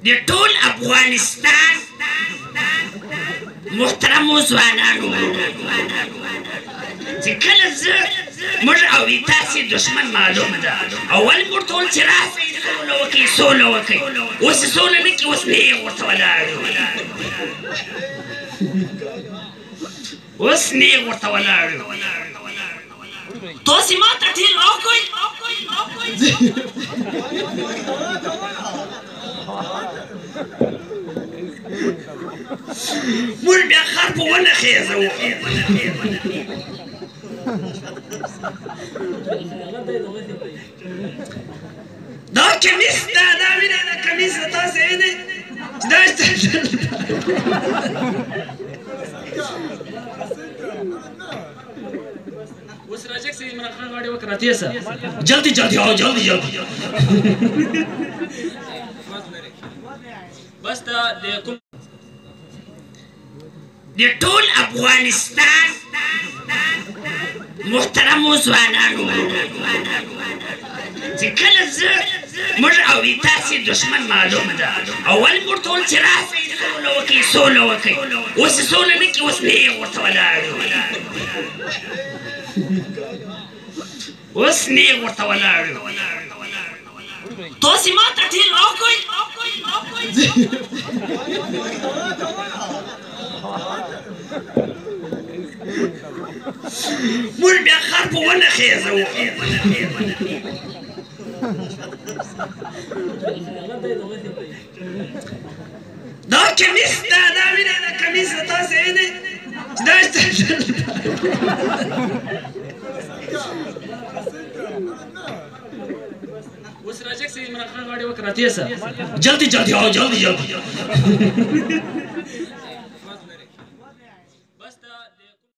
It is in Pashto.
د ټول افغانستان محترمو ځوانانو چې کله زه موږ او تاسې دښمن معلوم ده، اول موږ ټول چې راسئ سوله وکئ سوله وکئ، اوس سوله نه کړي، اوس نیغ ورته ولاړ یو، اوس نیغ ورته ولاړ یو. تاسې ما ته ټیل راکړئ، موږ بیا خر په ونه خېزوو. دا کمیس ده، دا وینئ، دا کمیس ده، تاسې وینئ چې دا اوس راجک سي عمران خان غاړي وکړه تیسه، جلدی جلدی آو، جلدی جلدی. بس دا د کوم د ټول افغانستان محترمو ځوانانو چې کله زه موږ او تاسې دښمن معلوم ده، اول موږ ټول چې راسئ سوله وکئ سوله وکئ، اوس سوله نه کړي، اوس نیغ ورته ولاړ یو، اوس نیغ ورته ولاړ یو. تاسې ما ته ټیل راکړئ، موږ بیا خر په ونه خېزوو. دا کمیس ده، دا وینئ، دا کمیس ده، تاسې وینئ چې دا اوس راجک سي عمران خان غاړي وکړه تیسه، جلدی جلدی آو، جلدی جلدی.